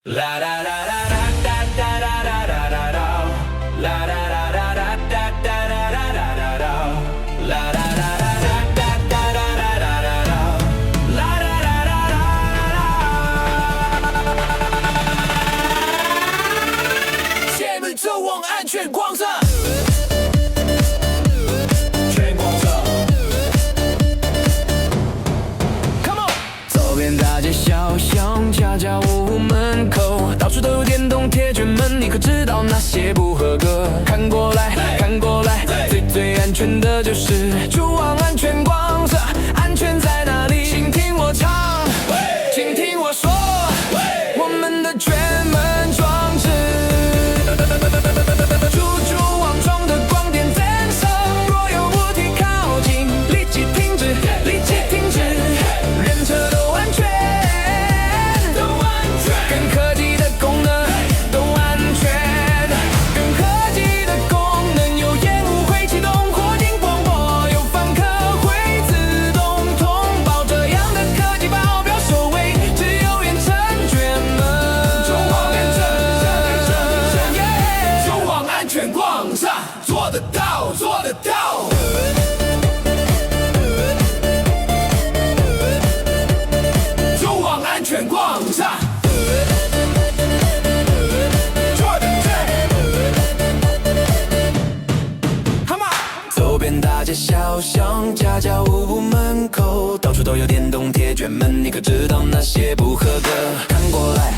啦啦啦啦啦哒哒啦啦啦啦啦，啦啦啦啦啦哒哒啦啦啦啦啦，啦啦啦啦啦哒哒啦啦啦啦啦，啦啦啦啦啦啦。前門蛛網安全廣場，全廣場。 Come on，走遍大街小巷，家家戶戶門口，到處都有電動鐵捲門，你可知道哪些不合格？看過來，看過來，最最安全的就是蛛網安全廣場，安全在哪裡？請聽我唱，請聽我說，我們的捲門裝置，蛛網中的光電偵測，若有物體靠近，立即停止，立即停止，人車都安全，都安全。更科技的功能都安全，更科技的功能有煙霧會啟動火警廣播，有訪客會自動通報，這樣的科技保鏢守衛，只有遠程捲門。蛛網安全，蛛網安全廣場，做得到，做得到。蛛網安全廣場，做得對。 Come on！走遍大街小巷，家家戶戶門口，到處都有電動鐵捲門，你可知道哪些不合格？看過來，